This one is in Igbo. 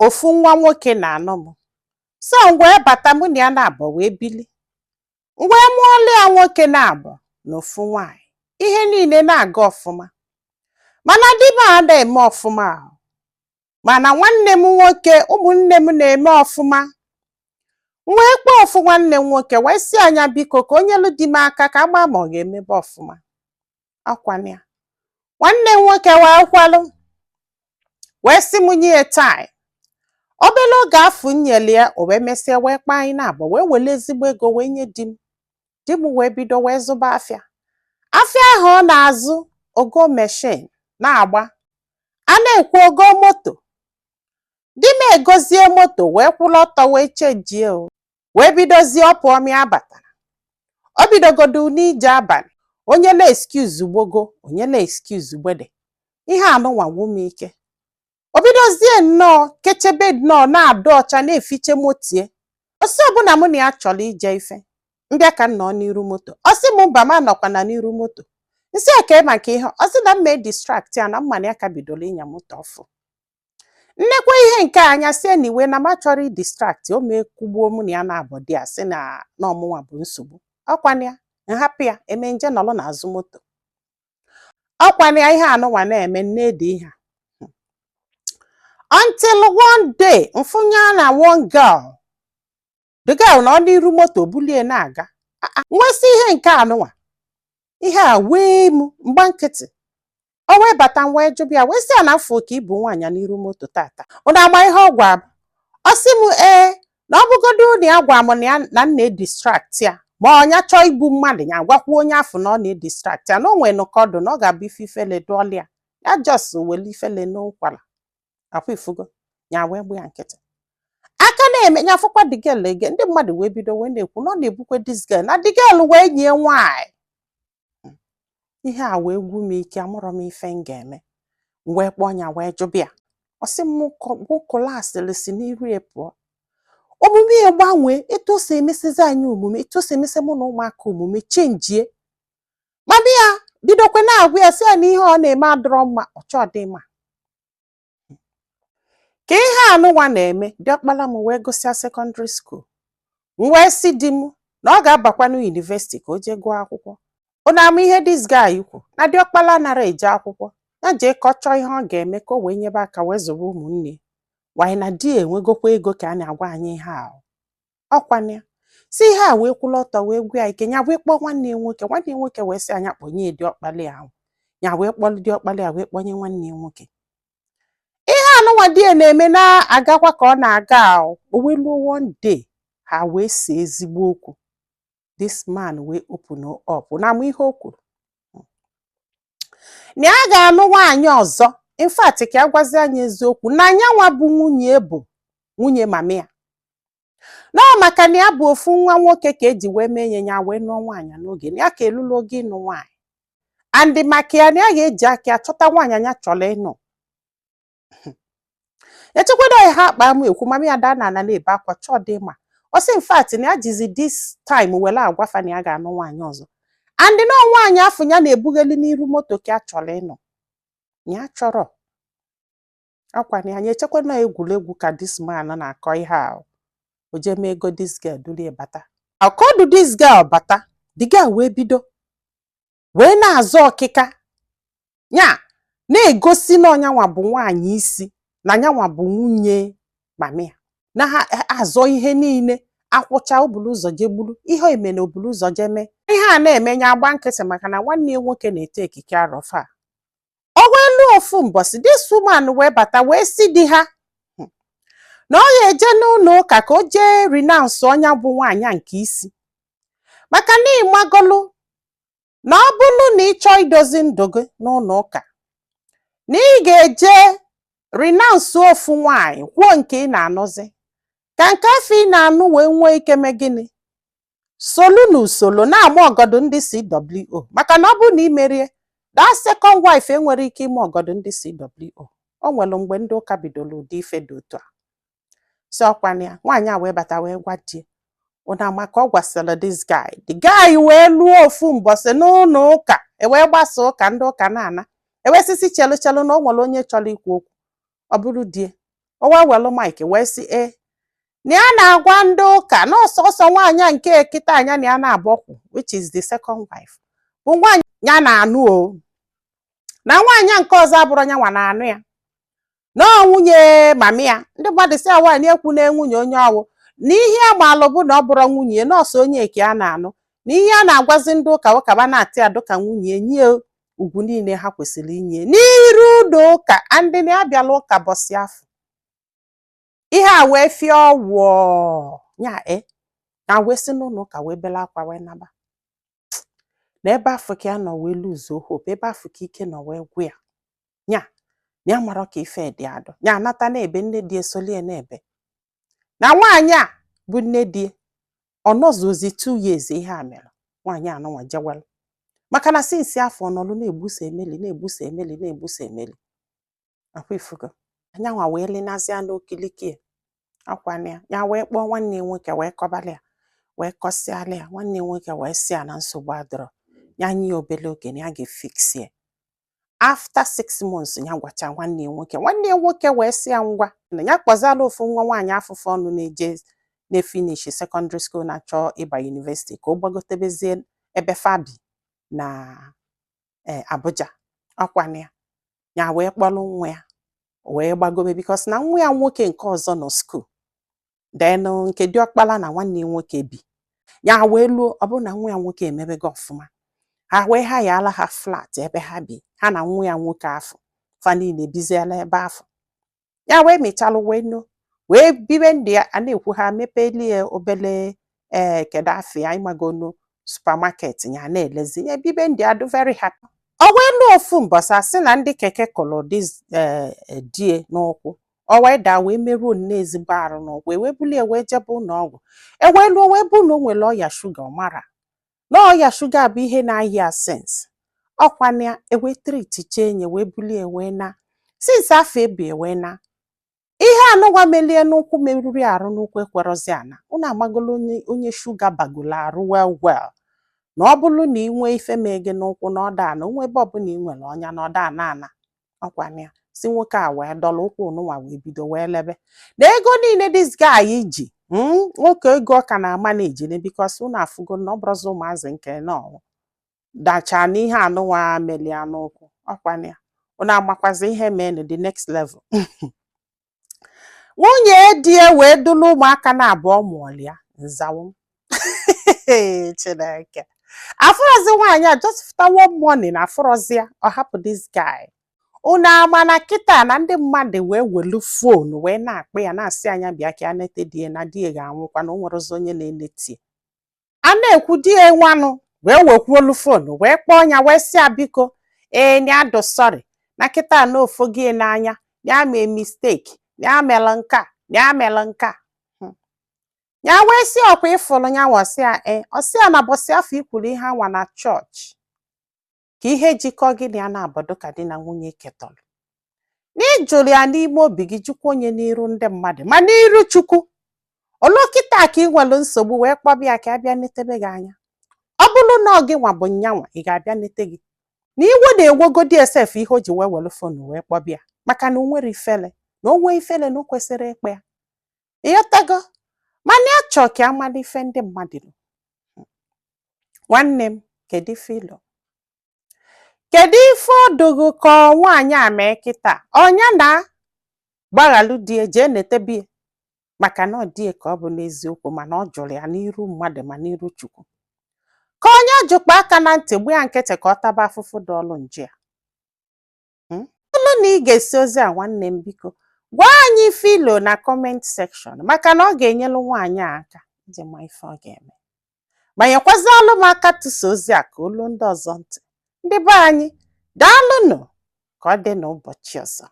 Ofu nwa nwoke na-anụ m, so m wee bata, mụ na ya na-abọ wee bili. M wee mụọla ya nwoke na-abọ na ofu nwaanyị. Ihe niile na-aga ọfụma, mana di m a na-eme ọfụma ahụ, mana nwanne m nwoke, ụmụnne m na-eme ọfụma. M wee kpọọ ofu nwanne m nwoke wee sị anya, biko, ka o nyelu di m aka ka agba ma ọ ga-emebe ọfụma. Ọkwana ya, nwanne m nwoke wee kwalụ, wee sị m nye ya time. Obere oge afọ nyere ya, o wee mesịa wee kpaa anyị na-abụ, wee were ezigbo ego wee nye di m. Di m wee bido wee zụba afịa. Afịa ahụ ọ na-azụ, ogo machine na-agba, a na-ekwu ogo moto. Di m egozie moto wee kwụrụ ọtọ wee chenjie, o wee bidozie. Ọ pụọ m ya batara, o bidogodu n'ije abalị, onye na excuse gbogo, onye na excuse gbede. Ihe anụnwa gwụ m ike. O bidozie nnọọ kechebe nnọọ na-adụ ọcha, na-efiche motie. Osi ọbụla mụ na ya chọrọ ije ife mbịa ka m nọ n'iru moto, ọ sị m mba, m anọkwana n'iru moto. Nsị eke maka ihe ọ sị na m mee distract ya, na mma na ya ka bidoro ịnya moto ọfụ. Nnekwa ihe nke anya sie na iwe na m achọrọ idistract o, mee kwugbuo mụ na ya na-abọ di ya, sị na na ọmụnwa bụ nsogbu. Ọkwana ya, nhapụ ya eme nje nọrọ n'azụ moto. Ọkwana ya, ihe anụnwa na-eme nne dị ihe a until one day mfụnya na one girl, the girl nọ n'iru moto bulie na-aga. Nwesị ihe nke anụnwa, ihe a wee m mgba nkịtị. O wee bata, m wee jụbịa, wee sị ya na afọ ka ịbụ nwaanyị n'iru moto tata. Ụnụ ama ihe ọ gwa m? Ọ sị m ee, na ọ bụgodo na ya gwa m na ya na m na-edistract ya, ma ọnya chọọ igbu mmadụ, ya gwakwa onye afọ na ọ na-edistract ya, na o nwere ka ọdụ na ọ ga-abụ ife ifele dụọla ya, ya just wele ifele n'ụkwara akwa ifugo ya, wee gbu ya nkịtị. Aka na-eme ya afụkwa the girl ege. Ndị mmadụ wee bido wee na-ekwu na ọ na-ebukwe this girl, na the girl wee nye nwaanyị. Ihe a wee gwu m ike, amụrọ m ife m ga-eme. M wee kpọọ ya wee jụbịa. Ọ sị m kụla asịrị si n'iru ya pụọ. Omume ya gbanwee, etu o si emesizi anyị omume, etu o si emesi mụ na ụmụaka omume chenjie. Mama ya bidokwe na-agwa ya, sị ya na ihe ọ na-eme adịrọ mma. Ọ chọọ dị mma ka ihe anụnwa na-eme. Diọkpala m wee gụsịa secondary school, m wee sị di m na ọ ga-abakwanụ university ka o jee gụọ akwụkwọ. Unu ama ihe this guy kwu? Na diọkpala nara eje akwụkwọ, ya jee ka ọ chọọ ihe ọ ga-eme ka o wee nyebe aka wee zụrụ ụmụnne wanyị, na di ya enwegokwa ego. Ka a na-agwa anyị ihe ahụ, ọkwana ya si ihe a wee kwụrụ ọtọ wee gwa ya ike. Ya wee kpọọ nwanne ya nwoke. Nwanne ya nwoke wee sị anya kpọnye diọkpala ya ahụ. Ya wee kpọrọ diọkpala ya wee kpọnye nwanne ya nwoke. Ihe anụnwa di ya na-eme na-agakwa ka ọ na-aga ahụ. O wee luo one day, ha wee see ezigbo okwu. This man wee open up na ama ihe o kwuru, na ya ga-anụ nwaanyị ọzọ. In fact, ka a gwazi anyị eziokwu, na nyanwa bụ nwunye, bụ nwunye mama ya, na ọ maka na ya bụ ofu nwa nwoke ka eji wee mee nye ya wee nụọ nwaanyị n'oge, na ya ka elulu oge ịnụ nwaanyị, and maka ya na ya ga-eji aka ya chọta nwaanyị anya chọrọ ịnụ. Echekwado ya ha akpa m ekwu. Mama ya daa na ana na-ebe akwa, chọọ dị ma ọ sị in fact na ya jizi this time were agwafa na ya ga-anụ nwaanyị ọzọ, and na nwaanyị afọ ya na-ebugheli n'iru moto ka a chọrọ ịnụ, ya chọrọ. Ọkwa na anyị echekwa na egwuregwu ka this man na-akọ ihe a. O jee mee ego this girl dulie bata akọdụ. This girl bata, the girl wee bido wee na-azọ ọkịka ya, na-egosi na ọnyanwa bụ nwaanyị isi, na nyanwa bụ nwunye mami ya, na ha azọ ihe niile akwụcha obulu ụzọ jee gburu ihe eme na obulu ụzọ jee mee. Ihe a na-eme, ya agba nkịtị, maka na nwanne ya nwoke na-ete ekike arọfa. O wee lụọ ofu mbọsị, this woman wee bata wee sị di ha na ọ ga-eje n'ụlọ ụka ka o jee renounce ọnya bụ nwaanyị a nke isi, maka na ịmagolu na ọ bụrụ na ị chọọ idozi ndụ gị n'ụlọ ụka, na ị ga-eje renounce ofu nwaanyị, kwuo nke ị na-anụzi, ka nke afọ ị na-anụ wee nwee ike mee gịnị, solu n'usoro na-ama ọgọdọ ndị CWO, maka na ọ bụrụ na ị merie, that second wife enwere ike ime ọgọdọ ndị CWO. O nwere mgbe ndị ụka bidoro ụdị ife dị otu a. Si ọkwana ya, nwaanyị a wee bata wee gwa di ụna, maka ọ gwasịrị this guy. The guy wee lụọ ofu mbọsị n'ụlọ ụka, e wee gbasa ụka, ndị ụka na-ana, ewee sisi chelu chelu na o nwere onye chọrọ ikwu okwu. Ọ bụrụ die O wee welụ mic wee sị e na ya na-agwa ndị ụka na ọsọsọ nwaanyị a nke kịta anya na ya na-abọkwu, which is the second wife, bụ nwaanyị ya na-anụ o, na nwaanyị a nke ọzọ abụrụ nyanwa na-anụ ya, na ọ nwunye mami ya. Ndị mmadụ si ya, nwaanyị ekwu na nwunye onye ọwụ na ihe amalụ bụ na ọ bụrụ nwunye ya, nọọsụ onye eke a na-anụ, na ihe a na-agwazi ndị ụka ụkaba na-atị adụ ka nwunye nye ugwu niile ha kwesịrị inye n'iru ụlọ ụka. Andị na ya bịala ụka bọsị afọ ihe a wee fie ọwụọ nya e na wee si n'ụlọ ụka wee bele akwa wee naba. Na ebe afọ ka ya nọ wee lose hope, ebe afọ ka ike nọ wee gwụ ya, nya na ya mara ka ife dị adụ ya anata na-ebe nne di esolie na-ebe na nwaanyị a bụ nne di. Ọ nọzuozi 2 years ihe a mere, nwaanyị anụnwa jewelu, maka na since afọ ọ nọlụ na-egbuso emeli, na-egbuso emeli, na-egbuso emeli akwa ifugo anyanwa wee lenazia n'okiliki akwana ya. Ya wee kpọọ nwanne ya nwoke wee kọbalị ya, wee kọsịalị ya. Nwanne ya nwoke wee sị ya na nsogbu adọrọ, ya nye ya obele oge na ya ga-efix ya. After 6 months, ya gwacha nwanne ya nwoke, nwanne ya nwoke wee sị ya ngwa, na ya kpọzala ofu nwa nwaanyị afụfụ ọnụ na-eje na-efinish secondary school, na-achọ ịba university, ka ọ gbagotebezie ebe fabi na Abuja. Ọkwana ya, ya wee kpọrọ nwa ya wee gbagobe, because na nwa ya nwoke nke ọzọ nọ school then, nke diọkpala na nwanne ya nwoke bi. Ya wee luo, ọ bụrụ na nwa ya nwoke emebego ọfụma, ha wee ha yaala ha flat ebe ha bi, ha na nwa ya nwoke afọ fa niile biziela ebe afọ. Ya wee mechalụ wee no wee bibe ndụ ya. A na-ekwu ha mepelie obele ee, kedu afọ ya, ịmagonu supermarket ya na-elezi ya, bibe ndụ ya, dị very happy. O wee lụọ ofu mbọsị, asị na ndị keke kụrụ die n'ụkwụ, o wee daa wee merụọ nne ezigbo arụ n'ụkwụ, wee bulie wee jebe ụlọ ọgwụ. E wee lụọ, wee bụ na o nwere ọya shuga. Ọ mara na ọya shuga bụ ihe na-ayị ya since ọkwana ya. Ewee treatiche enye, wee bulie wee na since afọ ebie wee na ihe anụnwa melie n'ụkwụ, merụrụ arụ n'ụkwụ, ekwerọzi ana. Unu amagolo onye onye shuga bagolo arụ well well, na ọ bụrụ na ị nwee ife mee gị n'ụkwụ na ọ daa na onwe ebe ọbụla ị nwere ọnya na ọ daa na ana. Ọkwana ya si nwoke a wee dọla ụkwụ ụnụnwa wee bido wee lebe na ego niile this guy ji nwoke ego ọ ka na-ama na-ejine, because unu afụgo na ọ bụrụzi ụmụazị nke nọ dacha n'ihe anụnwa melie n'ụkwụ. Ọkwana ya, unu amakwazi ihe mee the next level. Nwunye di ya wee dulu ụmụaka na abụọ mụọlụ ya nzawo. Chineke, afụrọzi nwaanyị a. Just after one morning, afụrọzi ya, ọ hapụ this guy. Unu ama na kịta na ndị mmadụ wee welu phone wee na-akpọ ya, na-asị anya bịa ka ya nete di ya, na di ya ga-anwụkwa, na o nwerezi onye na-eneti ya. A na-ekwu di ya nwanụ wee wekwuolu phone wee kpọọ ya, wee sị ya biko, ee, ya dụ sorry, na kịta na ofo gị n'anya, ya mee mistake, ya mere nke a, ya mere nke a. Ya wee sị ọkwa ịfụrụ ya nwa, ọsị ya ee, ọsị ya na bọsị afọ ikwuru ihe anwa na chọọchị, ka ihe jikọ gị na ya na-abọdụ ka di na nwunye ketọrọ, na ịjụrụ ya n'ime obi gị, jụkwa onye n'iru ndị mmadụ ma n'iru Chukwu olu. Kịta ka ị nwere nsogbu wee kpọbịa ya ka a bịa netebe gị anya. Ọ bụrụ na ọ gị nwa bụ nyanwa, ị ga-abịa nete gị na iwe na-ewegodi esef ihe o ji wee were phone wee kpọbịa, maka na o nwere ifele, na o nwee ifele na o kwesịrị ịkpa ya. Ịghọtago? Mana ya chọọ ka amala ife ndị mmadụ nọ. Nwanne m, kedu ife ịlụ? Kedu ife ọdụgụ ka nwaanyị a mee kịta? Ọnya na gbaghalụ di ya, jee netebe ya, maka na ọ dị ya ka ọ bụ n'eziokwu, mana ọ jụrụ ya n'iru mmadụ ma n'iru Chukwu, ka onye jụkpa aka na ntị gbu ya nkịtị ka ọ taba afụfụ dị ọlụ nje ya. Ọ bụrụ na ị ga-esi ozi a, nwanne m, biko gwa anyị ife ilo na comment section, maka na ọ ga-enyelu nwaanyị a aka iji ma ife ọ ga-eme. Ma nyekwazịalụ m aka tụsa ozi a ka olu ndị ọzọ ntị. Ndị be anyị, daalụnụ. Ka ọ dị n'ụbọchị ọzọ.